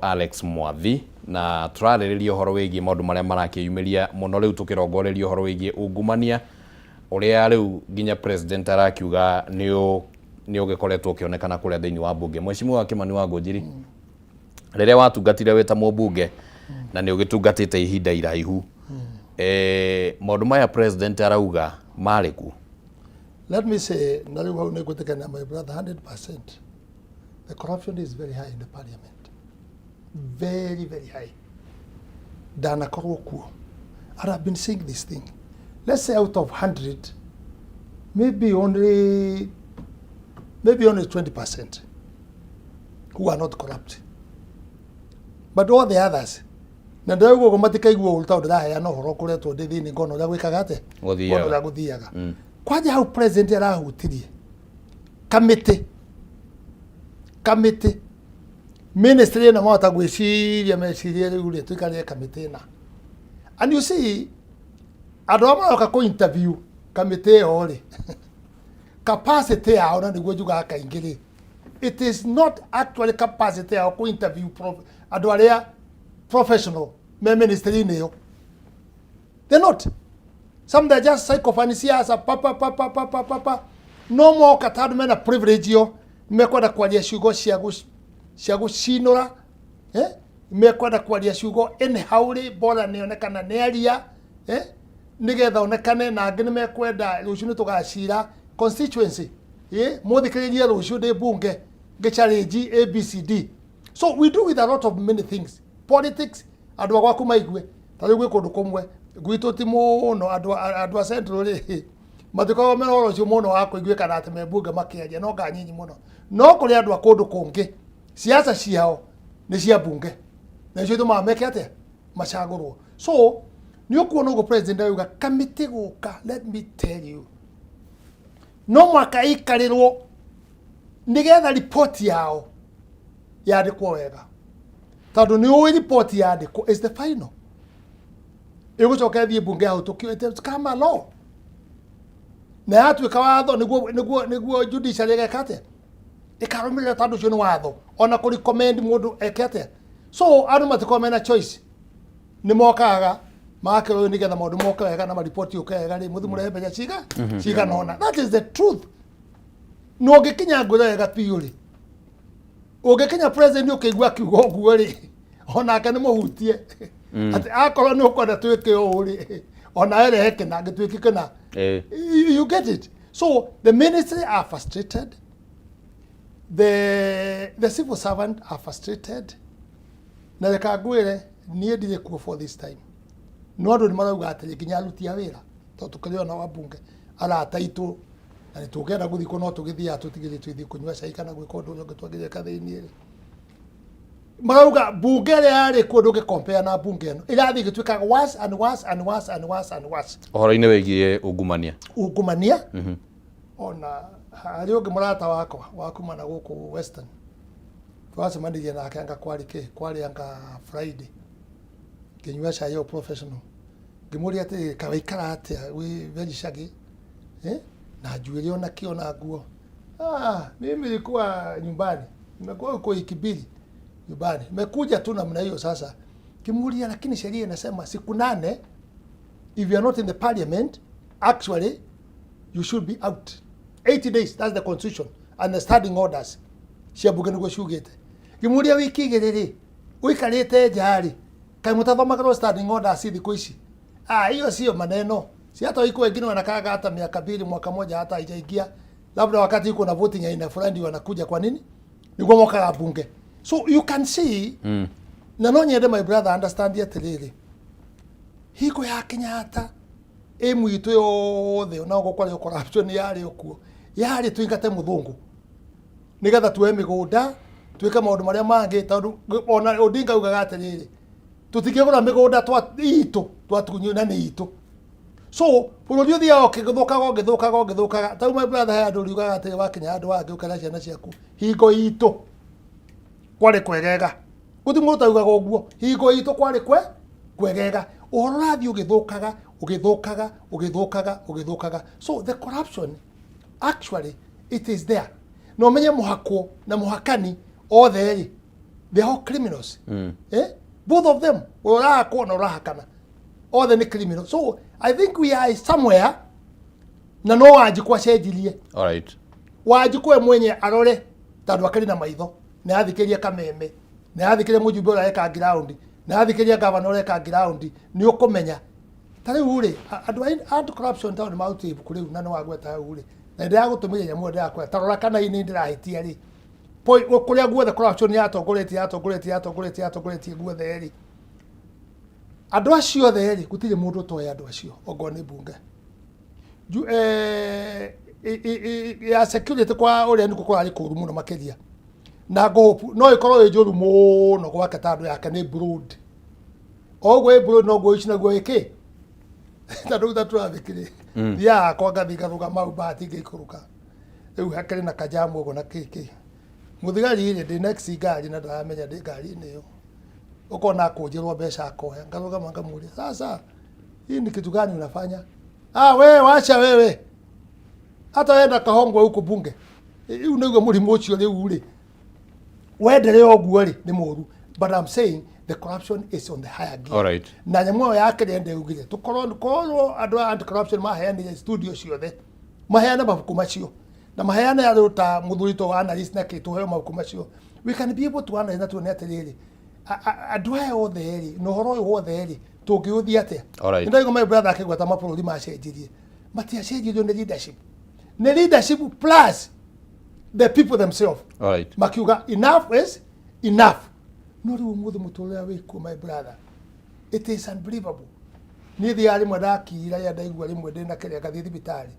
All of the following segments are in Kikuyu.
Alex Mwathi na tũrarĩrĩria ũhoro wĩgiĩ maũndũ marĩa marakĩyumĩria mũno rĩu, tũkĩrongoreria ũhoro wĩgiĩ ungumania ũrĩa rĩu nginya president arakiuga nĩ ũgĩkoretwo ũkĩonekana kũrĩa thĩinĩ wa mbunge. Mheshimiwa Kimani wa Ngũnjiri, rĩrĩa watungatire wĩ ta mũmbunge na nĩ ũgĩtungatĩte ihinda iraihu, maũndũ maya president arauga marĩ ku? Let me say, na rĩu hau nĩ ngwĩtĩkania my brother 100%. The corruption is very high in the parliament. Very, very high. Ndanakorwo kuo. And I've been seeing this thing. Let's say out of 100, maybe only 20% who are not corrupt. But all the others, na ndĩrauga ũguo matikaigua ũru tondũ ndĩraheana ũhoro ũkoretwo ndĩ thĩinĩ, ngona ũrĩa gwĩkaga atĩa. Gũthiaga. Ngona ũrĩa gũthiaga. Kwanja hau president arahutirie kamĩtĩ, kamĩtĩ ministry ĩno mahota gwĩciria mecirie rĩu rĩ tũikarĩre kamĩtĩ ĩna, and you see andũ arĩa maroka kũ interview kamĩtĩ ĩyo rĩ, capacity yao, na nĩguo njugaga kaingĩ rĩ, it is not actually capacity yao kũ interview andũ arĩa professional me ministry-inĩ ĩyo. They're not. Some, they're just sycophant siasa, pa pa pa pa pa pa pa pa. No moka tondũ mena privilege ĩyo, mekwenda kwaria ciugo cia gũcinũra, eh? Mekwenda kwaria ciugo anyhow rĩ, bora nĩonekana nĩ aria, eh? Nĩgetha onekane. Na angĩ nĩ mekwenda rũciũ nĩ tũgacira constituency, eh? Mũthikĩrĩrie rũciũ ndĩ bunge ngĩ challenge ABCD. So we do with a lot of many things, politics, andũ a gwaku maigue. Ta rĩu gwĩ kũndũ kũmwe gwitũ ti mũno, andũ a central rĩ, matikoragwo mena ũhoro ũcio mũno wa kũiguĩkana atĩ me bunge makĩaria, no nganyinyi mũno. No kũrĩ andũ a kũndũ kũngĩ siasa ciao nĩ cia bunge, na icio itũmaga meke atĩa? Macagũrwo. So nĩ ũkuona ũguo president auga kamĩtĩ gũka, let me tell you, no mwaka ĩikarĩrwo nĩgetha ripoti yao yandĩkwo wega, tondũ nĩ ũĩ ripoti yandĩkwo is the final, ĩgũcoka ĩthiĩ bunge yahũtũkio, it has become a law, na yatuĩka watho nĩguo judiciary ĩgeka atĩa? Ĩkarũmĩrĩra, tondũ ũcio nĩ watho ona kũ recommend mũndũ eke atĩa. So andũ matikoragwo mena choice, nĩ mokaga magakĩrwo nĩgetha maũndũ moke wega na maripoti ũke wega rĩ, mũthi mũrehe mbeca cigana ũna. That is the truth. Na ũngĩkinya ngwĩra wega biũ rĩ, ũngĩkinya president ũkĩigua akiuga ũguo rĩ, onake nĩ mũhutie atĩ akorwo nĩ ũkwenda twĩke ũũ rĩ, ona erehe kĩna gĩtuĩke kĩna. You get it? So the ministry are frustrated, the civil servant are frustrated. Na reka ngwĩre, niĩ ndirĩ kuo for this time, no andũ nĩ marauga atĩrĩ, nginya aruti a wĩra, tondũ tũkĩrĩ ona wabunge arata aitũ na nĩ tũngĩenda gũthiĩ kũ, no tũgĩthiaga tũtigĩrĩ twĩthiĩ kũnyua cai kana gwĩka ũndũ ũrĩa ũngĩ twagĩrĩre thĩinĩ rĩ, marauga bunge ĩrĩa yarĩ kuo ndũngĩ compare na bunge ĩno ĩrathiĩ ĩgĩtuĩkaga worse and worse and worse and worse and worse. Ũhoro-inĩ wĩgiĩ ungumania. Ungumania. Ona harĩ ũngĩ mũrata wakwa wa kuma na gũkũ Western, twacemanirie nake anga kwarĩ kĩ, kwarĩ anga Friday, ngĩnyua cai o professional, ngĩmũria atĩrĩrĩ, kawaikara atĩa wĩ very shaggy, eh? Na njuĩrĩ ona kĩo na nguo. Ah, mimi nilikuwa nyumbani, nimekuwa huko wiki 2 nyumbani, nimekuja tu namna hiyo. Sasa kimuulia, lakini sheria inasema siku 8, if you are not in the parliament, actually you should be out 80 days. That's the constitution and the standing orders cia bunge nĩguo ciugĩte. Ngĩmũria, wiki 2 rĩ ũikarĩte nja rĩ, kaĩ mũtathomagĩrwo standing orders thikũ ici? Ah, hiyo sio maneno, si hata iko wengine wanakaaga hata miaka 2, mwaka moja, hata haijaingia. Labda wakati iko na voting ya aina fulani wanakuja. Kwa nini niguo mokaga bunge? So you can see. Na no nyende my brother understand atĩrĩrĩ, hingo ya Kenyatta ĩmu itũ yothe ona ũguo kwarĩ o corruption yarĩ o kuo, yarĩ tũingate mũthũngũ nĩgetha tuoe mĩgũnda, twĩke maũndũ marĩa mangĩ, tondũ ona Odinga augaga atĩrĩrĩ, tũtingĩgũra mĩgũnda twa itũ twatunywo na nĩ itũ. So bũrũri ũthiaga ũkĩgĩthũkaga, ũgĩthũkaga, ũgĩthũkaga. Tau my brother, he andũ riugaga atĩrĩ, wakinya handũ hangĩ ũkera ciana ciaku, hingo itũ kwarĩ kwegega. Gũti mũndũ taugaga ũguo, hingo itũ kwarĩ kwegega. Ũhoro ũrathiĩ ũgĩthũkaga, ũgĩthũkaga, ũgĩthũkaga, ũgĩthũkaga. So the corruption, actually it is there. Na ũmenye mũhakwo na mũhakani othe rĩ, They are all criminals. Eh? Both of them, ũrahakwo na ũrahakana, othe nĩ criminal. So I think we are somewhere na no Wanjikũ acenjirie. All right. Wanjikũ we mwenye arore, tondũ akĩrĩ na maitho, nĩ athikĩria Kameme, nĩ athikĩria mũjumbe ũrĩa eka ground, nĩ athikĩria gavana ũrĩa eka ground, nĩ ũkũmenya. Ta rĩu rĩ, andũ a anti corruption tondũ nĩ marutire ibuku rĩu na nĩ wagweta hau rĩ, na ndĩragũtũmĩire nyamũ ĩyo ndĩrakwĩra ta rora kana ini ndĩrahĩtia rĩ, kũrĩa guothe corruption yatongoretie, yatongoretie, yatongoretie, yatongoretie guothe rĩ, andũ acio othe rĩ, gũtirĩ mũndũ ũtoĩ andũ acio ongorwo nĩ mbunge. Ya security kwa ũrĩa nĩkuo kũrarĩ kũru mũno makĩria, na ngũhũpu no ĩkorwo ĩ njũru mũno gwake tondũ yake nĩ broad. O ũguo ĩ broad noguo ici naguo ĩkĩ tondũ rĩu ta traffic rĩ, thiaga kwa ngathiĩ ngarũgama hau bahati ngĩikũrũka, rĩu hakĩrĩ na kajamu ũguo na kĩkĩ, mũthigari rĩ, ndĩ next ngari na ndaramenya ndĩ ngari-inĩ ĩyo, ũkona akũnjĩrwo mbeca akoya, ngarũgama ngamũria, "Sasa hii ni kitu gani unafanya?" "Ah, wewe wacha, wewe hata wenda kahongwe huko bunge." Rĩu nĩguo mũrimũ ũcio rĩu rĩ wendere ũguo rĩ nĩ mũru, but I'm saying the corruption is on the higher gear. All right. Na nyamũ ĩyo ya kĩrĩa ndeugire tũkorwo korwo andũ a anti corruption maheanire studio ciothe, maheane mabuku macio na maheane andũ ta mũthuri to analyst na kĩ, tũheo mabuku macio, we can be able to analyze na tuone atĩrĩrĩ, andũ aya othe rĩ na ũhoro ũyũ wothe rĩ, tũngĩũthiĩ atĩa? All right. Nĩndaigua my brother akĩgweta mabũrũri macenjirie, matiacenjirio nĩ leadership, nĩ leadership plus the people themselves All right. makiuga enough is enough. No rĩu ũmũthĩ mũtũrĩre wĩkuo, my brother, it is unbelievable. Niĩ thiaga rĩmwe ndakira rĩrĩa ndaigua rĩmwe ndĩna kĩrĩa, ngathiĩ thibitarĩ,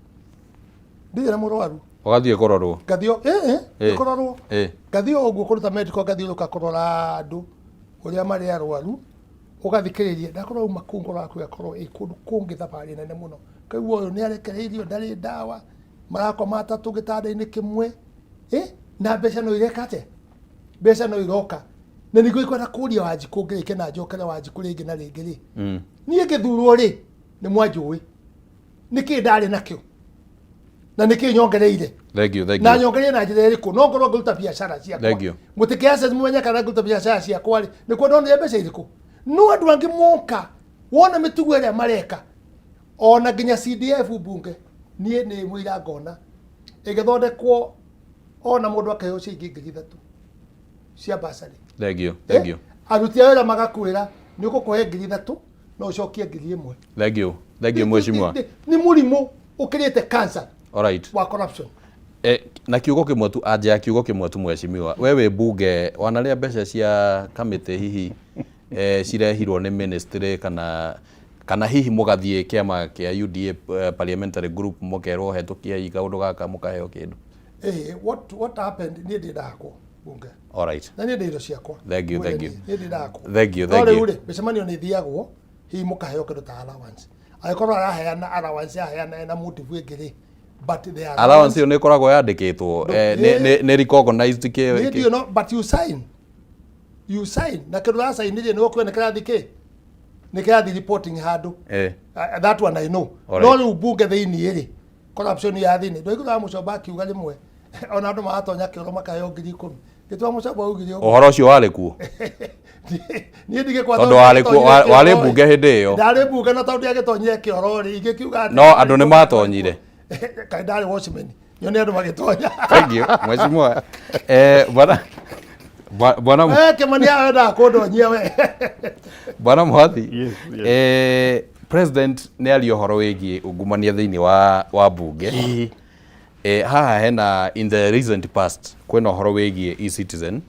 ndirĩ na mũrwaru. Ũgathiĩ kũrorwo. Ngathiĩ kũrorwo. Ngathiĩ o ũguo kũruta medical, ngathiũrũrũka kũrora andũ ũrĩa marĩ arwaru, ũgathikĩrĩria ndakorwo uma kũu, ngoro yaku ĩgakorwo ĩ kũndũ kũngĩ, thabarĩ nene mũno. Kaigua ũyũ nĩ arekereirio, ndarĩ ndawa, marakoma atatũ gĩtanda-inĩ kĩmwe, na mbeca no ireka atĩa, mbeca no iroka. Na nĩguo ikwenda kũria Wanjikũ, ngĩrĩke na njokere Wanjikũ rĩngĩ na rĩngĩ rĩ, niĩ ngĩthurwo rĩ, nĩ mwanjũĩ nĩkĩ ndarĩ nakĩo na nĩkĩ nyongereire? Thank you, thank Na you. nyongereire na njĩra ĩrĩkũ? No ngorwo ngĩruta biacara Thank ciakwa, you. mũtĩkĩ access mũmenye kana ngĩruta biacara ciakwa rĩ, nĩkuo ndonire mbeca irĩkũ. No andũ angĩ moka wona mĩtugo ĩrĩa mareka, ona nginya CDF mbunge, niĩ nĩ mũira ngona ĩgĩthondekwo, ona mũndũ akaheo ciringi 3,000 cia basarĩ. Thank you, thank you. Aruti a wĩra magakwĩra nĩ ũgũkũhe 3,000 no ũcokie 1,000. Thank you, thank you, mheshimiwa. Nĩ mũrimũ ũkĩrĩte cancer All right. wa corruption. Na kiugo kimwe tu, anja ya kiugo kimwe tu, mheshimiwa, we wĩ bunge wanarĩa mbeca cia kamĩtĩ hihi cirehirwo nĩ ministry kana hihi mũgathiĩ kĩama kĩa UDA parliamentary group mũkerwo hetũkiai kaũndũ gaka mũkaheo kĩndũ? What happened, niĩ ndĩ ndakwo bunge. All right. Na niĩ ndĩ indo ciakwa. Thank you, thank you. Niĩ ndĩ ndakwo. Thank you, No thank rĩu you. rĩ, mĩcemanio nĩ ĩthiagwo, hihi mũkaheo kĩndũ ta allowance, angĩkorwo araheana allowance, aheana ena motive ĩngĩ rĩ, but the Allowance ĩyo nĩ ĩkoragwo yandĩkĩtwo nĩ recognized Niĩ ndiũĩ, no, but you sign, you sign, na kĩndũ ũracainĩ rĩ, nĩ ũkuona kĩrathi kĩ nĩ kĩrathi reporting handũ. That one I know. Alright. No rĩu bunge thĩiniĩ rĩ, corruption ya thĩinĩ ndwaiguaga mũcomba akiuga rĩmwe ona andũ maratonya kĩoro makaheo 10,000, gĩtwa mũcomba augire ũguo. Ũhoro ũcio warĩ kuo? Niĩ ndigĩkwa. Tondũ warĩ kuo, warĩ bunge hĩndĩ ĩyo. Ndarĩ bunge, na tondũ ndiagĩtonyire kĩoro rĩ, ingĩkiuga atĩ No andũ nĩ matonyire. Kaĩ ndarĩ watchman, nyone andũ magĩtonya. Thank you, mheshimiwa. Bwana Kĩmani wendaga kũndonyia we. Bwana Mwathi. Yes. President nĩ aria ũhoro wĩgiĩ ungumania thĩinĩ wa bunge. Haha hena in the recent past kwĩna ũhoro wĩgiĩ e-Citizen.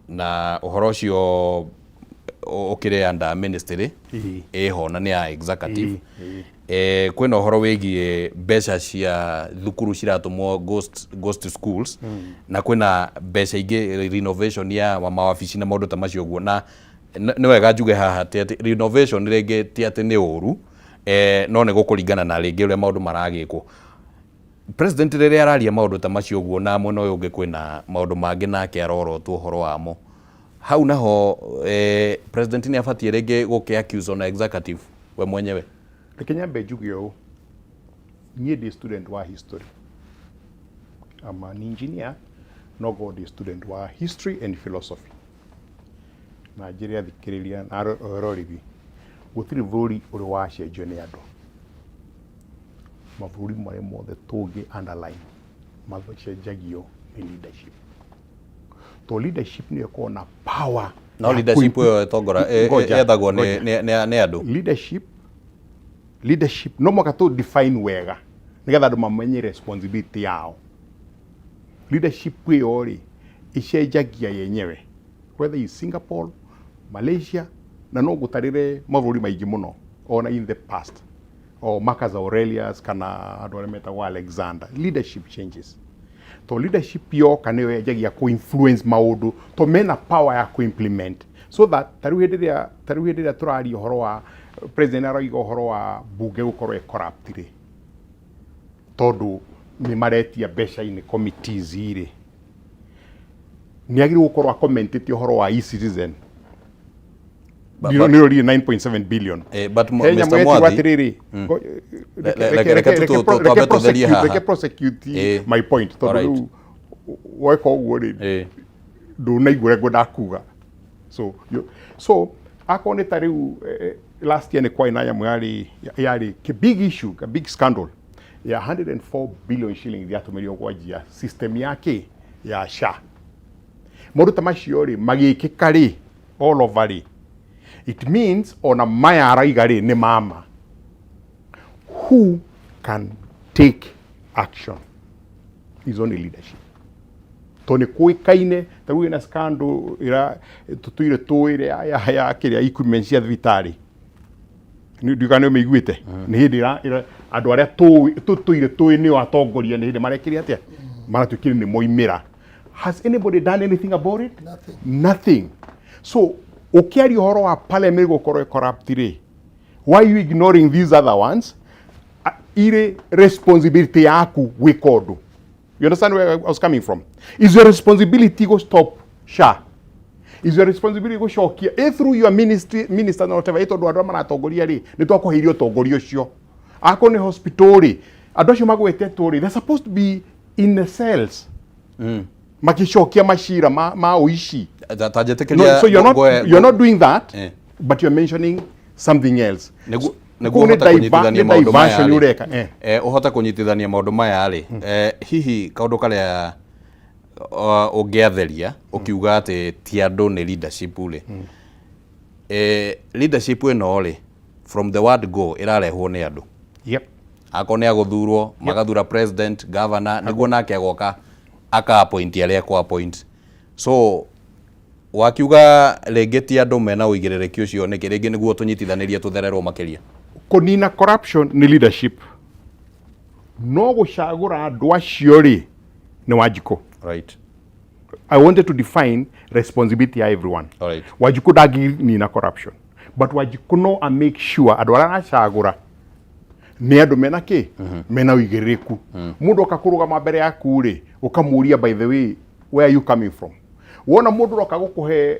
Na ũhoro ũcio ũkĩrĩ under ministry ĩho na nĩ ya executive. Kwĩna ũhoro wĩgiĩ mbeca cia thukuru ciratũmwo ghost schools, na kwĩna mbeca ingĩ renovation ya mawabici na maũndũ ta macio ũguo. Na nĩ wega njuge haha atĩ renovation rĩngĩ ti atĩ nĩ ũru, no nĩ gũkũringana na rĩngĩ ũrĩa maũndũ maragĩkwo. President rĩrĩa araria maũndũ ta macio ũguo, na mwena ũyũ ũngĩ kwĩna maũndũ mangĩ nake arorotwo ũhoro wamo hau naho, president nĩ abatiĩ rĩngĩ gũkĩ accuse ona executive we mwenyewe? Reke nyambe njuge ũũ, niĩ ndĩ student wa history. I'm an engineer, No ngorwo ndĩ student wa history and philosophy na njĩre athikĩrĩria na eroreri, gũtirĩ bũrũri ũrĩ wacenjio nĩ andũ. Mabũrũri marĩa mothe tũngĩ underline macenjagio nĩ leadership, to leadership nĩyo ĩkoragwo na power. No ya leadership ĩyo ĩtongora Ngoja, yethagwo nĩ ngoja. nĩ andũ. Leadership no mũhaka tũ define wega nĩgetha andũ mamenye responsibility yao. Leadership ĩyo rĩ, ĩcenjagia yenyewe, whether is Singapore, Malaysia, na no ngũtarĩre mabũrũri maingĩ mũno ona in the past, o Marcus Aurelius kana andũ arĩa metagwo Alexander. Leadership changes to leadership yoka nĩyo yanjagia kũ influence maũndũ, to mena power ya kũ implement, so that tarĩu hĩndĩ ĩrĩa tũraria ũhoro wa president, aroiga ũhoro wa bunge gũkorwo ĩ corrupt rĩ, tondũ nĩ maretia mbeca-inĩ committees rĩ, nĩ agĩrĩirwo gũkorwo acommentĩte ũhoro wa e-Citizen. Nĩ ũrire 9.7 billion. But He nyamũ Mr. yetirwo Mwathi, atĩrĩrĩ, reke twambe tũtherie haha. Reke prosecute my point, tondũ rĩu weka ũguo rĩ, ndũnaigua ũrĩa ngwendaga kuga. So akorwo nĩ ta rĩu, last year nĩ kwarĩ na nyamũ yarĩ big issue, a big scandal ya 104 billion shillings yatũmĩrirwo kwanjia system ya kĩ ya SHA. Maũndũ ta macio rĩ, magĩkĩka rĩ, all over rĩ, it means ona maya araiga rĩ, nĩ mama who can take action is only leadership, tondũ nĩ kũĩkaine ta rĩu ĩna scandal ĩra tũtũire tũĩ ya kĩrĩa, equipment cia thibitarĩ. Ndiũka nĩ ũmĩiguĩte, nĩ hĩndĩ andũ arĩa tũtũire tũĩ nĩo atongoria, nĩ hĩndĩ marekire atĩa, maratuĩkire nĩ moimĩra. Has anybody done anything about it? Nothing. Nothing. So ũkĩaria ũhoro wa parliament gũkorwo ĩ corrupt rĩ, why are you ignoring these other ones? Irĩ responsibility yaku gwĩka ũndũ. You understand where I was coming from? Is your responsibility go stop SHA, is your responsibility gũcokia through your ministry, minister na whatever, tondũ andũ arĩa maratongoria rĩ, nĩ twakũheire ũtongoria ũcio. Akorwo nĩ hospital rĩ, andũ acio magwetetwo rĩ, they're supposed to be in the cells makicokia macira ma ũici. Ta No, njĩtĩkĩria so you're not, you're not doing that, but you're mentioning something else. Nĩguo Kũu nĩ ũhote kũnyitithania nĩ maũndũ maya diversion rĩ. ũreka. Ũhote kũnyitithania maũndũ maya rĩ, hihi kaũndũ karĩa ũngĩatheria ũkiuga atĩ ti andũ, nĩ leadership rĩ, leadership ĩno rĩ, from the word go ĩrarehwo nĩ andũ. Akorwo nĩ agũthurwo, magathura president, governor, nĩguo nake agoka aka appoint arĩa ekũ appoint. So wakiuga rĩngĩ ti andũ mena ũigĩrĩrĩki ũcio nĩkĩ? Rĩngĩ nĩguo tũnyitithanĩrie tũthererwo makĩria. Kũnina corruption nĩ leadership, no gũcagũra andũ acio rĩ, nĩ Wanjikũ. I wanted to define responsibility ya everyone. Wanjikũ ndangĩnina corruption, but Wanjikũ no a make sure andũ arĩa aracagũra nĩ andũ mena kĩ, mena ũigĩrĩrĩku. Mũndũ oka kũrũgama mbere yaku rĩ, ũkamũria, "By the way, where are you coming from?" Wona mũndũ ũroka gũkũhe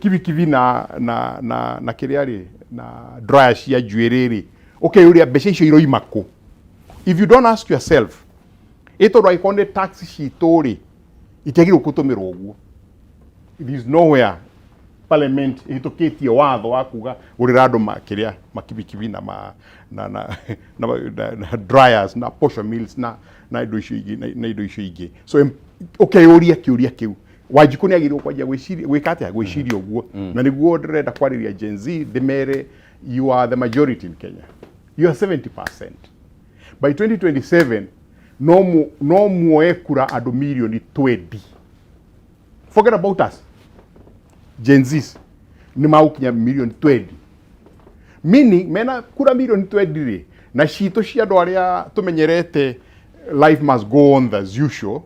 kibikibi na kĩrĩa rĩ, na dryer cia njuĩrĩ rĩ, ũkeyũria mbeca icio iroima kũ. If you don't ask yourself, ĩ tondũ angĩkorwo nĩ tax citũ rĩ, itiagĩrĩirwo gũtũmĩrwo ũguo. There is nowhere parliament ĩhĩtũkĩtie watho wa kuga gũrĩra andũ kĩrĩa, makibikibi na, ma, na, na, na, na, na dryers na posho mills na indo icio ingĩ na indo icio ingĩ. So ũkeyũria kĩũria kĩu. Wanjikũ nĩ agĩrĩirwo kwanjia gwĩciria, gwĩka atĩa, gwĩciria ũguo. Na nĩguo ndĩrenda kwarĩria Gen Z, ndĩmere you are the majority in Kenya, you are 70%. By 2027 no muoe kura andũ milioni 20. Forget about us Gen Zs, nĩ magũkinya milioni 20, meaning mena kura milioni 20 rĩ, na citũ cia andũ arĩa tũmenyerete life must go on as usual,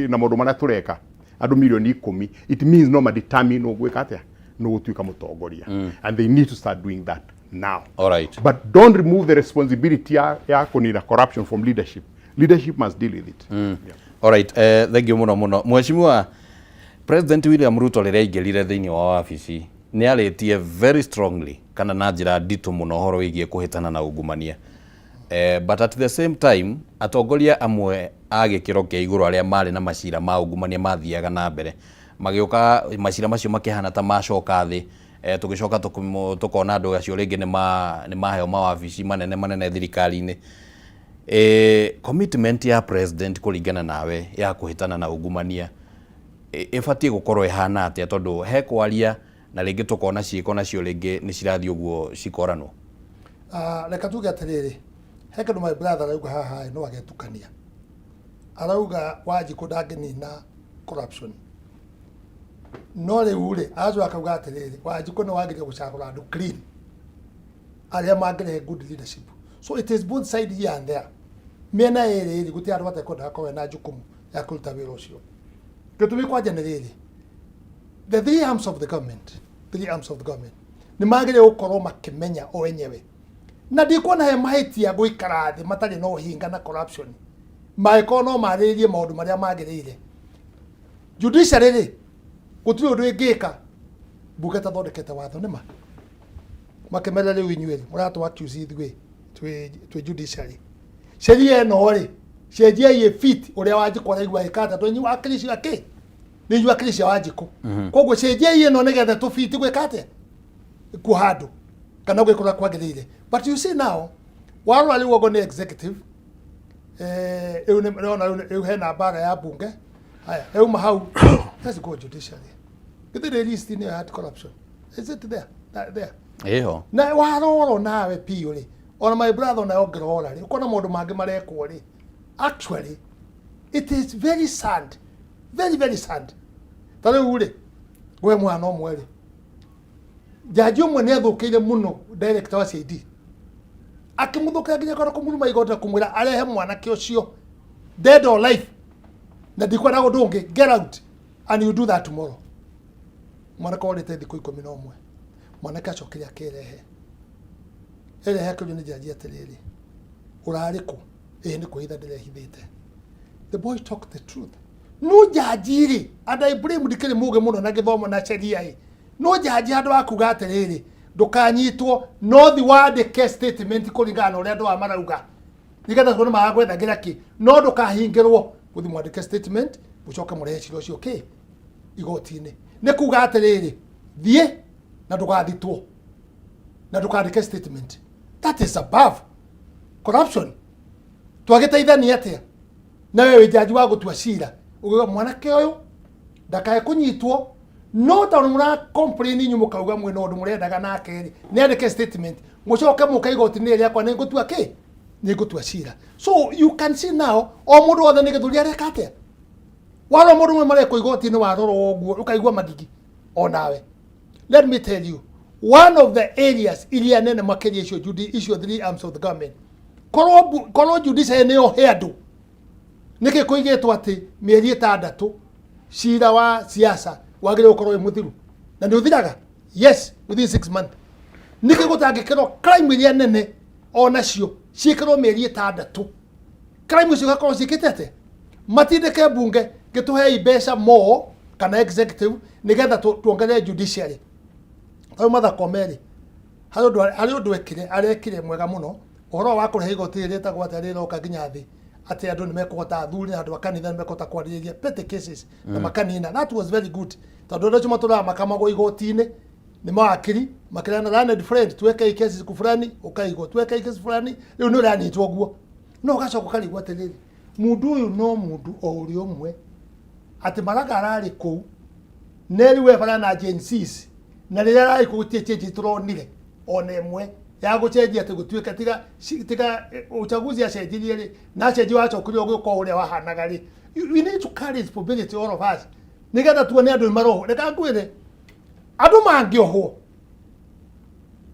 na maũndũ marĩa tũreka, andũ milioni 10, it means no madetermine ũgwĩka atĩa, nĩ gũtuĩka mũtongoria, and they need to start doing that now. But don't remove the responsibility ya kũnina corruption from leadership. Leadership must deal with it. Yeah. Alright, thank you mũno mũno, Mheshimiwa President William Ruto. Rĩrĩa aingĩrire thĩinĩ wa wabici, nĩ arĩtie very strongly kana na njĩra nditũ mũno ũhoro wĩgiĩ kũhĩtana na ungumania. But at the same time, atongoria amwe a gĩkĩro kĩa igũrũ arĩa marĩ na macira ma ungumania mathiaga na mbere magĩũka, macira macio makĩhana ta macoka thĩ. Tũgĩcoka tũkona andũ acio rĩngĩ nĩ maheo mawabici manene manene thirikari-inĩ. Commitment ya president kũringana nawe ya kũhĩtana na ungumania ĩbatiĩ gũkorwo ĩhana atĩa, tondũ he kwaria na rĩngĩ tũkona ciĩko nacio rĩngĩ nĩ cirathiĩ ũguo cikoranwo? Reka tuge atĩrĩrĩ, he kĩndũ my brother arauga haha no agetukania. Arauga Wanjikũ ndangĩnina corruption, no rĩu rĩ, aracoka akauga atĩrĩrĩ, Wanjikũ nĩ wagĩrĩire gũcagũra andũ clean arĩa mangĩrehe good leadership. So it is both side, here and there, mĩena ĩrĩ rĩ, gũtirĩ andũ atekwenda gakorwo na jukumu ya kũruta wĩra ũcio. Gĩtũmi kwanja nĩ rĩrĩ, the three arms of the government, three arms of the government nĩ magĩrĩire gũkorwo makĩmenya o enyewe, na ndikuona he mahĩtia gũikara thĩ matarĩ na ũhinga na corruption, mangĩkorwo no marĩrĩrie maũndũ marĩa magĩrĩire. Judiciary rĩ, gũtirĩ ũndũ ĩngĩka mbunge tathondekete watho nĩma makĩmera rĩu inyuĩ rĩ, mũratũ accuse ithuĩ twĩ judiciary, sheria ĩno rĩ, cenjiai ĩ fit ũrĩa Wanjikũ araigua ĩkata tondũ inyuĩ wakiri cia kĩ nĩ inyuĩ wakiri cia Wanjikũ. Koguo cenjiai ĩno nĩgetha tũbiti gwĩka atĩa kuo handũ kana gwĩka ũrĩa kwagĩrĩire. But you see now, warora rĩu ogo nĩ executive, rĩu nĩ ũrona rĩu hena mbara ya bunge. Haya, yauma hau, let's go judiciary. Githĩ rĩ list nĩyo ya anti corruption, is it there? There Ĩho. Na warora nawe piũ rĩ, ona my brother, ona ũngĩrora rĩ, ũkona maũndũ mangĩ marekwo rĩ, actually it is very sad, very very sad. Ta rĩu rĩ, ngũhe mũhano ũmwe rĩ, jaji ũmwe nĩ athũkĩire mũno director wa CID, akĩmũthũkĩra nginya kona kũmuruma igoti na kũmwĩra arehe mwanake ũcio dead or life, na ndikwenda ũndũ ũngĩ, get out and you do that tomorrow. Mwanake orĩte thikũ 11, mwanake acokire akĩrehe erehe, akĩũrio nĩ jaji atĩrĩrĩ, "Ũrarĩ kũ?" "Ĩĩ, nĩ kwĩhitha ndĩrehithĩte." The boy talked the truth. No jaji rĩ, and I blame, ndikĩrĩ mũgĩ mũno na gĩthomo na sheria ĩ, no jaji handũ wa kuga atĩrĩrĩ, "Ndũkanyitwo, no thi wandĩke statement kũringana na ũrĩa andũ aya marauga nĩgetha tuone magwethagĩra kĩ, no ndũkahingĩrwo gũthi, mwandĩke statement, mũcoke mũrehe cira ũcio kĩ igoti-inĩ," nĩ kuga atĩrĩrĩ, "Thiĩ na ndũgathitwo na ndũkandĩke statement." That is above corruption. Twagĩteithania atĩa na we wĩ jaji wa gũtua cira ũgauga mwanake ũyũ ndakae kũnyitwo, no tondũ mũra complain inyuĩ mũkauga mwĩna ũndũ mũrendaga nake rĩ, nĩ andĩke statement, mũcoke mũke igoti-inĩ rĩakwa, nĩ ngũtua kĩ, nĩ ngũtua cira. So you can see now, o mũndũ wothe nĩ gĩthũri areka atĩa. Warora mũndũ ũmwe marekwo igoti-inĩ, warora ũguo ũkaigua magigi onawe. Let me tell you, one of the areas iria nene makĩria icio icio three arms of the government, korwo judiciary nĩyo he andũ, nĩkĩ kũigĩtwo atĩ mĩeri 6 cira wa siasa wagĩrĩirwo gũkorwo wĩ mũthiru, na nĩ ũthiraga? Yes, within 6 months. Nĩkĩ gũtangĩkĩrwo crime iria nene onacio ciĩkĩrwo mĩeri 6, crime icio igakorwo ciĩkĩte atĩa? Matindĩke mbunge gĩtũhei mbeca more kana executive nĩgetha tuongerere judiciary. Tarĩu Martha Koome rĩ, harĩ ũndũ ekire, arekire mwega mũno, ũhoro wa kũrehe igoti rĩrĩ rĩtagwo atĩa, rĩroka nginya thĩ, atĩ andũ nĩ mekũhota, athuri na andũ a kanitha nĩ mekũhota kwarĩrĩria petty cases na makanina. That was very good, tondũ andũ acio matũraga makamagwo igoti-inĩ nĩ mawakiri makĩrana learned friend, tuweke hii kesi siku fulani, ũkaigwo tuweke hii kesi fulani, rĩu nĩ ũranyitwo guo. No ũgacoka ũkarigwo atĩrĩrĩ, mũndũ ũyũ no mũndũ o ũrĩa ũmwe atĩ Maraga ararĩ kũu neri we bara na Gen Zs, na rĩrĩa ararĩ kũu gũtirĩ change tũronire ona ĩmwe ya gũcenjia, atĩ gũtuĩke tiga uchaguzi acenjirie rĩ, na acenjia wacokire ũgĩũka o ũrĩa wahanaga rĩ. We need to carry responsibility, all of us, nĩgetha tuone andũ nĩ marohwo. Reka ngwĩre, andũ mangĩohwo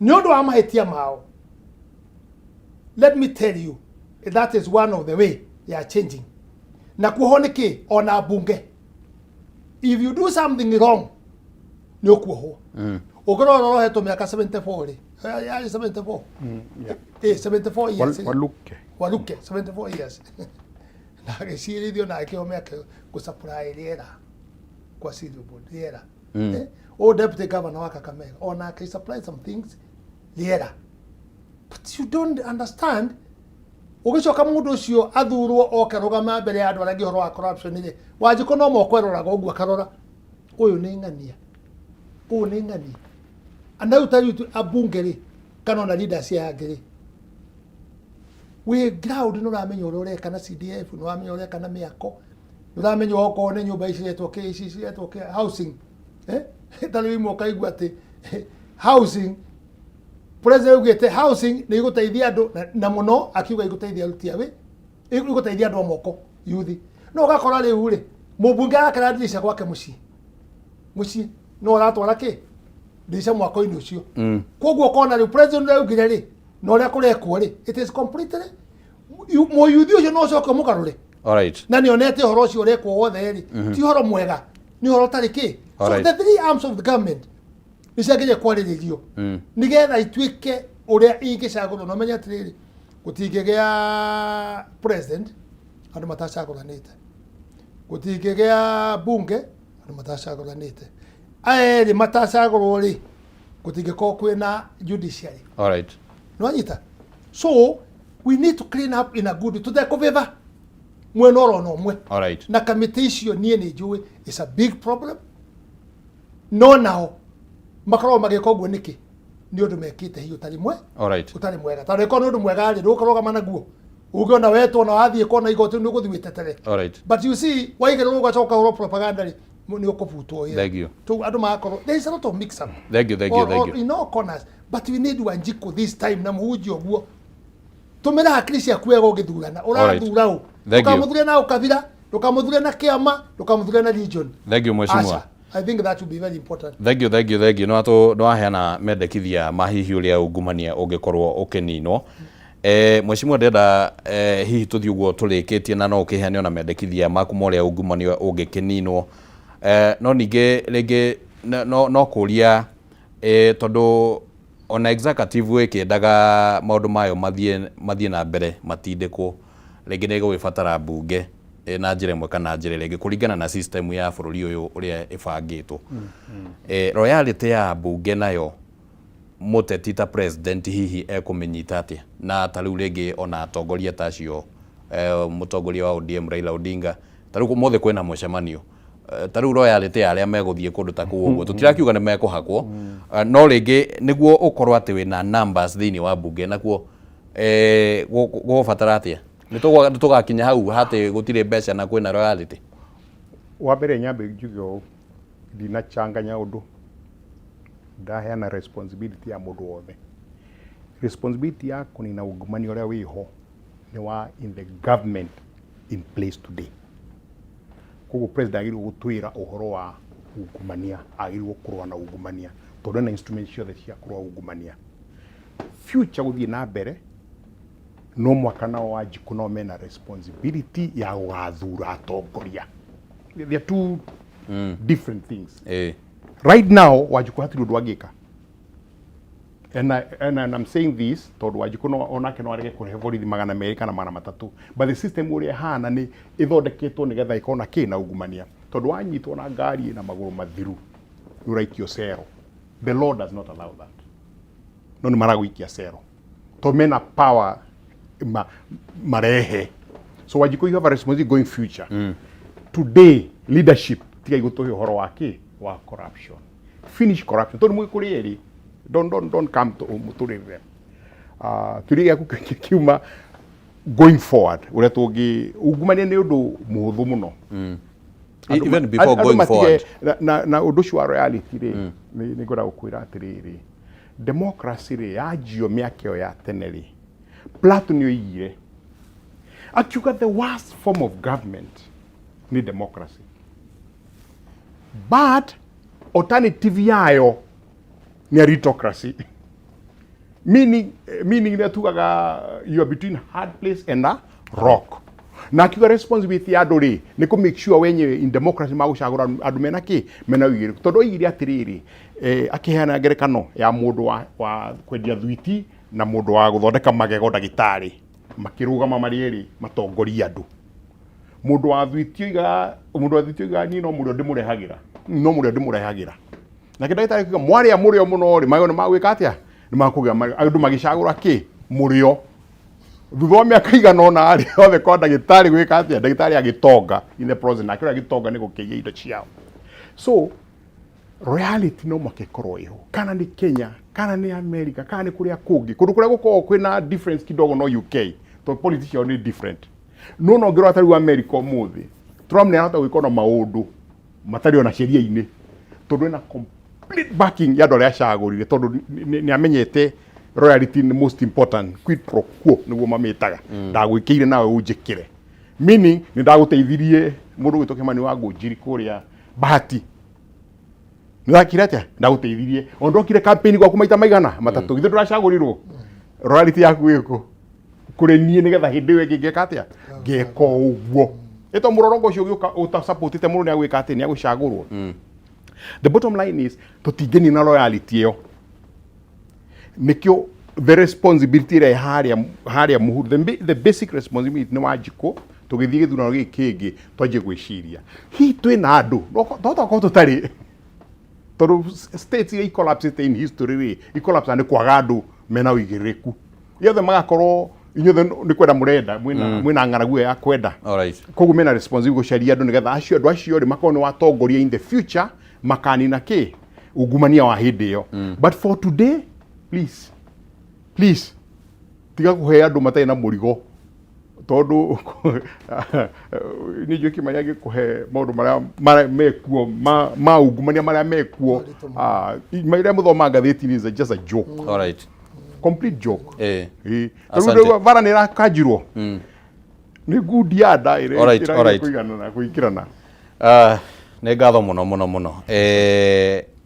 nĩ ũndũ wa mahĩtia mao, let me tell you, that is one of the way ya changing. Na kuohwo nĩ kĩ? Ona mbunge, if you do something wrong, nĩ ũkuohwo. Ũngĩrora ũrohetwo mĩaka 74 rĩ, yarĩ 74. 74 years. Waluke. Waluke, 74 years, na agĩcirithio na akĩheo mĩaka ĩyo gũsupply rĩera kwa Cereal Board rĩera. Ũyũ deputy governor wa Kakamega onake he supplied some things rĩera, but you don't understand. Ũgĩcoka mũndũ ũcio athurwo oke rũgama mbere ya andũ arĩa angĩ ũhoro wa corruption rĩ, Wanjikũ no moko eroraga ũguo akarora, ũyũ nĩ ng'ania, ũyũ nĩ ng'ania. Na rĩu ta rĩu ambunge rĩ, kana ona leaders aya angĩ rĩ, wĩ ground nĩ ũramenya ũrĩa ũreka na CDF, nĩ ũramenya ũreka na mĩako, nĩ ũramenya okorwo nĩ nyũmba ici ciretwo kĩ, ici ciretwo kĩ, housing. Eh? Ta rĩu imwe ũkaigua atĩ housing, president augĩte housing nĩ igũteithia andũ na mũno akiuga igũteithia aruti a wĩ, igũteithia andũ a moko yuthi. No ũgakora rĩu rĩ, mũmbunge arakĩra ndirica gwake mũciĩ, mũciĩ no aratwara kĩ ndirica mwako-inĩ ũcio. Koguo ũkona rĩu president ũrĩa augire rĩ, na ũrĩa kũrekwo rĩ, it is completely mũyuthi ũcio no ũcoke mũgarũre. Na nĩ onete ũhoro ũcio ũrekwo wothe rĩ, ti ũhoro mwega, nĩ ũhoro ũtarĩ kĩ. So the three arms of the government nĩ ciagĩrĩire kwarĩrĩrio nĩgetha ituĩke ũrĩa ingĩcagũrwo. Na ũmenye atĩrĩrĩ, gũtingĩgĩa president andũ matacagũranĩte, gũtingĩgĩa bunge andũ matacagũranĩte, aya erĩ matacagũrwo rĩ, gũtingĩkorwo kwĩna judiciary. Nĩwanyita? So we need to clean up in a good, tũtekũvĩva mwena oro na ũmwe. Na kamĩtĩ icio niĩ nĩ njũĩ it's a big problem, no nao makoragwo magĩka ũguo nĩkĩ? Nĩ ũndũ mekĩte hihi ũtarĩ mwe ũtarĩ mwega. Tondũ ĩkorwo nĩ ũndũ mwega rĩ, ndũgũkorwo naguo ũngĩona wetwo na wathiĩ kona igoti nĩ ũgũthiĩ wĩtetere. But you see, waigĩrĩrwo ũgacoka ũhoro propaganda rĩ, nĩ ũkũbutwo wĩra. Thank you. So andũ magakorwo there is a lot of mix up. Thank you, thank you, thank you. In all corners, but we need Wanjiku this time na mũhunjia ũguo. Tũmĩra hakiri ciaku wega ũgĩthurana. Ũrathura ũ? Thank you. Ndũkamũthure na ũkabira, ndũkamũthure na kĩama, ndũkamũthure na region. Thank you, mheshimiwa. Aca. I think that would be very important. Thank you, thank you, thank you. No waheana mendekithia ma hihi ũrĩa ungumania ũngĩkorwo ũkĩninwo. Mheshimiwa, ndĩrenda hihi tũthiĩ ũguo tũrĩkĩtie na no ũkĩheane ona mendekithia maku ma ũrĩa ungumania ũngĩkĩninwo. No ningĩ rĩngĩ no kũria tondũ ona executive ĩkĩendaga maũndũ mayo mathiĩ na mbere matindĩkwo, rĩngĩ nĩ ĩgũgĩbatara mbunge na njĩra ĩmwe kana njĩra ĩrĩa ĩngĩ kũringana na system ya bũrũri ũyũ ũrĩa ĩbangĩtwo. Royalty ya mbunge nayo mũteti ta president hihi ekũmĩnyita atĩa? Na ta rĩu rĩngĩ ona atongoria ta acio, mũtongoria wa ODM Raila Odinga, ta rĩu ũmũthĩ kwĩna mũcemanio, ta rĩu royalty ya arĩa megũthiĩ kũndũ ta kũu ũguo tũtirakiuga nĩ mekũhakwo, no rĩngĩ nĩguo ũkorwo atĩ wĩna numbers thĩinĩ wa mbunge nakuo gũgũbatara atĩa? Nĩ tũgakinya hau hatĩ gũtirĩ mbeca na kwĩna royalty? Wa mbere nyambe njuge ũũ, ndinachanganya ũndũ, ndaheana responsibility ya mũndũ wothe. Responsibility ya kũnina ungumania ũrĩa wĩho nĩ wa in the government in place today. Koguo president agĩrĩirwo gũtwĩra ũhoro wa ungumania, agĩrĩirwo kũrũa na ungumania tondũ ena instrument ciothe cia kũrũa ungumania. Future gũthiĩ na mbere no mwaka nao Wanjikũ nao mena responsibility ya gũgathura atongoria. They are two different things. Right now Wanjikũ hatirĩ ũndũ angĩka. And I'm saying this tondũ Wanjikũ no onake no arege kũrehe borithi 200 kana 300, but the system ũrĩa ĩhana nĩ ĩthondeketwo nĩgetha ĩkorwo na kĩ na ungumania, tondũ wanyitwo na ngari ĩna magũrũ mathiru nĩ ũraikio cero. The law does not allow that, no nĩ maragũikia cero tondũ mena power marehe. So Wanjikũ, you have a responsibility going future. Today leadership tiga igũtũhe ũhoro wa kĩ wa corruption. Finish corruption tondũ mwĩ kũrĩ erĩ. Don't come to mũtũrĩre. Kĩũria gĩaku kiuma going forward ũrĩa tũngĩ ungumania nĩ ũndũ mũhũthũ mũno. Even before going forward. Na ũndũ ũcio wa royalty rĩ, nĩ ngwenda gũkwĩra atĩrĩrĩ, democracy rĩ yanjio mĩaka ĩyo ya tene rĩ, Plato nĩ oigire akiuga the worst form of government nĩ democracy, but alternative yayo nĩ aristocracy, meaning nĩ tugaga you are between hard place and a rock. Na akiuga responsibility ya andũ rĩ nĩ kũ make sure wenyewe in democracy magũcagũra andũ mena kĩ mena ũigĩrĩrĩku, tondũ oigire atĩrĩrĩ, akĩheana ngerekano ya mũndũ wa kwendia thwiti na mũndũ wa gũthondeka magego ndagĩtarĩ makĩrũgama marĩ erĩ matongorie andũ. Mũndũ wa thwiti oigaga, mũndũ wa thwiti oigaga niĩ no mũrĩo ndĩmũrehagĩra, no mũrĩo ndĩmũrehagĩra. Nake ndagĩtarĩ akiuga mwarĩa mũrĩo mũno rĩ, magego nĩ magwĩka atĩa? Nĩ makũgĩa magego. Andũ magĩcagũra kĩ? Mũrĩo. Thutha wa mĩaka igana ũna rĩ, othe kwa ndagĩtarĩ gwĩka atĩa? Ndagĩtarĩ agĩtonga in the process, nake ũrĩa agĩtonga nĩ gũkĩiya indo ciao. So royalty no mũhaka ĩkorwo ĩho, kana nĩ Kenya, kana nĩ America, kana nĩ kũrĩa kũngĩ, kũndũ kũrĩa gũkoragwo kwĩna difference kidogo no UK, tondũ policy ciao nĩ different. No no ngĩrora ta rĩu America ũmũthĩ, Trump nĩ arahota gwĩka ona maũndũ matarĩ ona sheria-inĩ, tondũ ena complete backing ya andũ arĩa acagũrire, tondũ nĩ amenyete royalty nĩ most important. Quid pro quo nĩguo mamĩtaga. Ndagwĩkĩire nawe ũnjĩkĩre, meaning nĩ ndagũteithirie. Mũndũ gwĩtwo Kĩmani wa Ngũnjiri kũrĩa Bahati, nĩwakire atĩa? Ndagũteithirie o ndokire campaign gwaku maita maigana matatũ, githĩ ndũracagũrirwo? Royalty yaku ĩkũ kũrĩ niĩ, nĩgetha hĩndĩ ĩyo ĩngĩ ngeka atĩa? Ngeka ũguo. Ĩto mũrorongo ũcio ũgĩũka ũtasupportĩte mũndũ nĩ agwĩka atĩ nĩ agũcagũrwo. The bottom line is tũtingĩnina loyalty ĩyo. Nĩkĩo the responsibility ĩrĩa ĩ harĩa harĩa mũhuro, the basic responsibility nĩ Wanjikũ. Tũgĩthiĩ gĩthurano gĩkĩ kĩngĩ, twanjie gwĩciria hihi twĩna andũ no tokorwo tũtarĩ, tondũ states iria icollapsĩte in history rĩ, icollapse nĩ kwaga andũ mena ũigĩrĩrĩku. Inyuothe magakorwo inyuothe nĩ kwenda mũrenda, mwĩna ng'aragu ĩyo ya kwenda. Koguo mena responsibility gũcaria andũ, nĩgetha acio andũ acio rĩ makorwo nĩ watongoria in the future, makanina kĩ ungumania wa hĩndĩ ĩyo. But for today, please, please, tiga kũhe andũ matarĩ na mũrigo, tondũ nĩ njũĩ Kĩmani angĩkũhe maũndũ marĩa mekuo ma ungumania marĩa mekuo. Maritũ mũno. Marĩa mũthoma ngathĩti-inĩ is just a joke, complete joke. Ĩĩ. Asante. Rĩu rĩu bara nĩ ĩrakanjirwo nĩ ngundi ya nda ĩrĩa Alright, alright. kũiganana kũingĩrana. Nĩ ngatho mũno mũno mũno.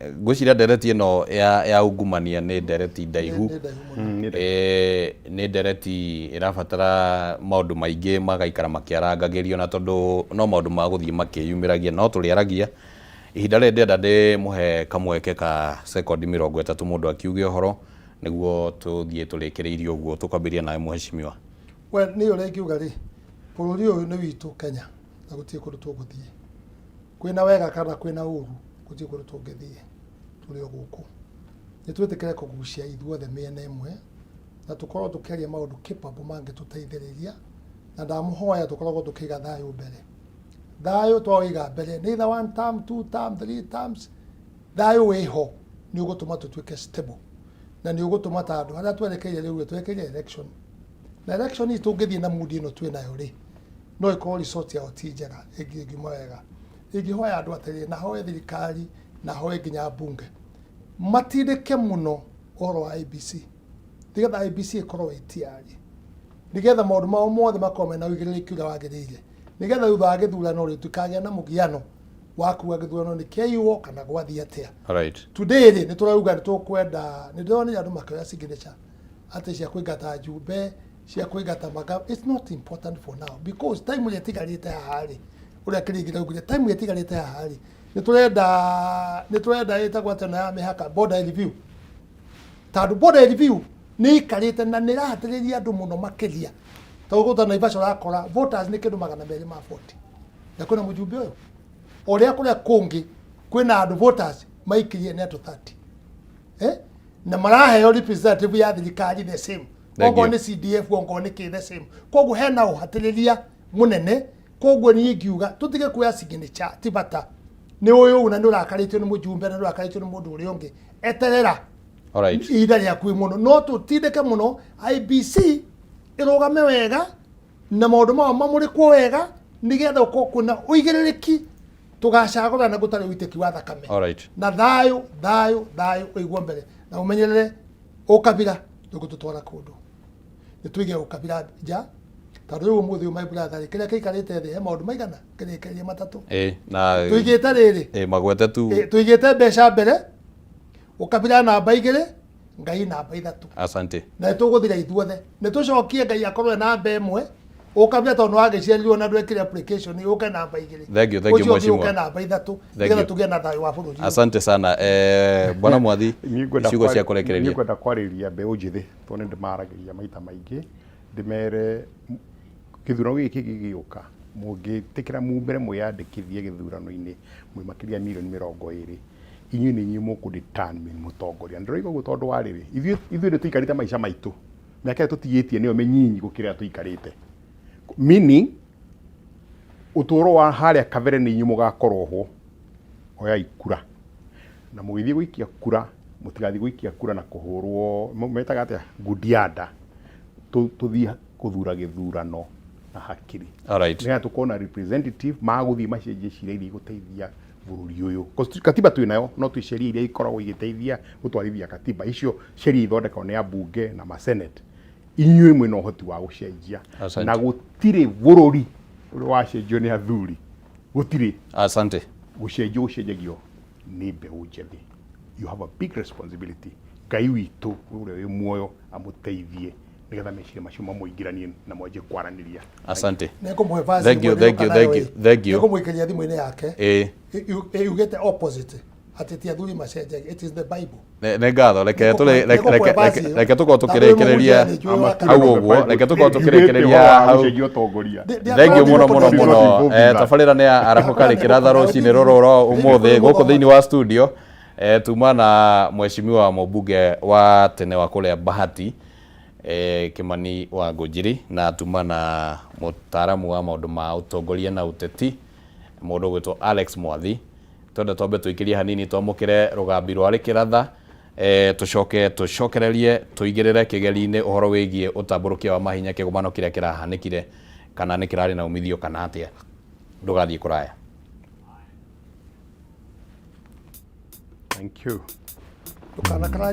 Ngwĩciria ndereti ĩno ya ungumania nĩ ndereti ndaihu. Nĩ ndaihu mũno. Nĩ ndereti ĩrabatara maũndũ maingĩ magaikara makĩarangagĩrio, na tondũ no maũndũ ma gũthiĩ makĩyumĩragia no tũrĩaragia ihinda rĩrĩ. Ndĩrenda ndĩmũhe kamweke ka sekondi 30 mũndũ akiuge ũhoro, nĩguo tũthiĩ tũrĩkĩrĩirie ũguo. Tũkwambĩrĩria nawe, mheshimiwa. We nĩ ũrĩa ingiuga rĩ, bũrũri ũyũ nĩ witũ Kenya, na gũtirĩ kũndũ tũgũthiĩ kwĩna wega kana kwĩna ũru, gũtirĩ kũndũ tũngĩthiĩ, tũrĩ o gũkũ. Nĩ twĩtĩkĩre kũgucia ithuothe mĩena ĩmwe na tũkorwo tũkĩaria maũndũ capable mangĩtũteithĩrĩria, na ndamũhoya tũkoragwo tũkĩiga thayũ mbere. Thayũ twaũiga mbere, neither one term, two term, three terms, thayũ wĩho nĩ ũgũtũma tũtuĩke stable, na nĩ ũgũtũma ta andũ harĩa twerekeire rĩu, twerekeire election, na election hii tũngĩthiĩ na mood ĩno twĩ nayo rĩ, no ĩkorwo result yao ti njega ĩngiuma wega. Ingĩhoya andũ atĩrĩ, na hoe thirikari, na hoe nginya mbunge matindĩke mũno ũhoro wa IEBC, nĩgetha IEBC ĩkorwo ĩ tayari, nĩgetha maũndũ mao mothe makorwo mena ũigĩrĩrĩki ũrĩa wagĩrĩire, nĩgetha thutha wa gĩthurano rĩ, tũkagĩa na mũgiano wa kuga gĩthurano nĩ kĩaiywo kana gwathiĩ atĩa. Today rĩ, nĩ tũrauga nĩ tũkwenda, nĩ ndĩronire andũ makĩoya signature atĩ cia kũingata njumbe, cia kũingata maga. It's not important for now, because time ĩrĩa ĩtigarĩte haha rĩ, ũrĩa kĩrĩngĩ raugire, time ĩrĩa ĩtigarĩte haha rĩ, nĩ tũrenda ĩtagwo atĩa na ya mĩhaka, border review, tondũ border review nĩ ikarĩte na nĩ ĩrahatĩrĩria andũ mũno makĩria. Tondũ gũta Naivasha ũrakora voters nĩ kĩndũ 240, na kwĩna mũjumbe ũyũ ũrĩa kũrĩa kũngĩ kwĩna andũ voters maikirie nĩ andũ 30, eh? Na maraheo representative ya thirikari the same. Thank Okorwo you. nĩ CDF, okorwo nĩ kĩ, the same. Koguo hena ũhatĩrĩria mũnene. Koguo niĩ ingiuga tũtige kuoya signature, ti bata nĩ ũyũ, na nĩ ũrakarĩtio nĩ mũjumbe, na nĩ ũrakarĩtio nĩ mũndũ ũrĩa ũngĩ, eterera ihinda rĩaku mũno. No tũtindĩke mũno IEBC ĩrũgame wega na maũndũ mao mamũrĩkwo wega, nĩgetha ũkorwo kwĩna ũigĩrĩrĩki, tũgacagũrana gũtarĩ ũitĩki wa thakame. Na thayũ, thayũ, thayũ ũigwo mbere, na ũmenyerere ũkabira ndũgũtũtwara kũndũ. Nĩ tũige ũkabira nja, tondũ rĩu ũmũthĩ ũyũ, my brother rĩ, kĩrĩa kĩikarĩte thĩ he maũndũ maigana kĩrĩkĩrĩrie matatũ. Na Tũigĩte rĩrĩ, magwete tu. Tũigĩte mbeca mbere, ũkabira namba 2, Ngai namba 3. Asante. Na nĩ tũgũthira ithuothe, nĩ tũcokie Ngai akorwo e namba 1, ũkabira tondũ nĩ wagĩciarirwo na ndwekire application, ũke namba 2. Thank you, thank you, Ũcio ũngĩ mheshimiwa. ũke namba 3, Thank nĩgetha you. tũgĩe na thayũ wa bũrũri ũyũ. Asante sana. Bwana Mwathi, Niĩ ngwenda ciugo cia niĩ kũrekereria. ngwenda kwarĩria mbeũ njĩthĩ, tondũ nĩ ndĩmaragĩria maita maingĩ, ndĩmere gĩthurano gĩkĩ gĩgĩũka, mũngĩtĩkĩra mumĩre mwĩyandĩkithie gĩthurano-inĩ mwĩ makĩria mirioni 20, inyuĩ nĩ inyuĩ mũkũ determine mũtongoria. Ndĩroiga ũguo tondũ wa rĩrĩ, ithuĩ nĩ tũikarĩte maica maitũ. Mĩaka ĩrĩa tũtigĩtie nĩyo mĩnyinyi gũkĩra ĩrĩa tũikarĩte, meaning ũtũũro wa harĩa kabere nĩ inyuĩ mũgakorwo ho. Oyai kura na mũgĩthiĩ gũikia kura, mũtigathiĩ gũikia kura na kũhũrwo metaga atĩa, ngudianda. Tũthiĩ gũthura gĩthurano na hakiri. Nĩgetha tũkorwo na representative magũthiĩ macenjie ciira iria igũteithia bũrũri ũyũ. Katiba twĩ nayo, no twĩ sheria iria ikoragwo igĩteithia gũtwarithia katiba. Icio sheria ithondekagwo nĩ ambunge na ma senate. Inyuĩ mwĩna ũhoti wa gũcenjia. Na gũtirĩ bũrũri ũrĩa wacenjio nĩ athuri, gũtirĩ. Asante. Gũcenjio gũcenjagio nĩ mbeũ njĩthĩ. You have a big responsibility. Ngai witũ ũrĩa wĩ muoyo amũteithie nĩgetha meciria macio mamũingĩranie na mwanjie kwaranĩria. Asante. Nĩngũmũhe verse. Thank you, thank you, thank you, thank you. Nĩngũmũikĩria thimũ-inĩ yake. Ĩĩ. Yugĩte opposite, atĩ ti athuri macenjagia, it is the Bible. Nĩ ngatho. Reke tũrĩ reke tũkorwo tũkĩrĩkĩrĩria hau ũguo, reke tũkorwo tũkĩrĩkĩrĩria hau. Thank you mũno mũno mũno. Tabarĩra nĩ ya Arahũka Rĩkĩratha rũcinĩ rũrũ ro ũmũthĩ gũkũ thĩinĩ wa studio. Tuma na mheshimiwa mũmbunge wa tene wa kũrĩa Bahati, Kimani wa Ngũnjiri, na tuma na mũtaaramu wa maũndũ ma ũtongoria na ũteti, mũndũ ũgwĩtwo Alex Mwathi. Twenda twambe tũikĩrie hanini, twamũkĩre rũgambi rwa Rĩkĩratha, tũcoke tũcokererie tũigĩrĩre kĩgeri-inĩ ũhoro wĩgiĩ ũtambũrũkia wa mahinya, kĩgomano kĩrĩa kĩrahanĩkire, kana nĩ kĩrarĩ na umithio kana atĩa. Ndũgathiĩ kũraya. Thank you. Ndũkanakaranie.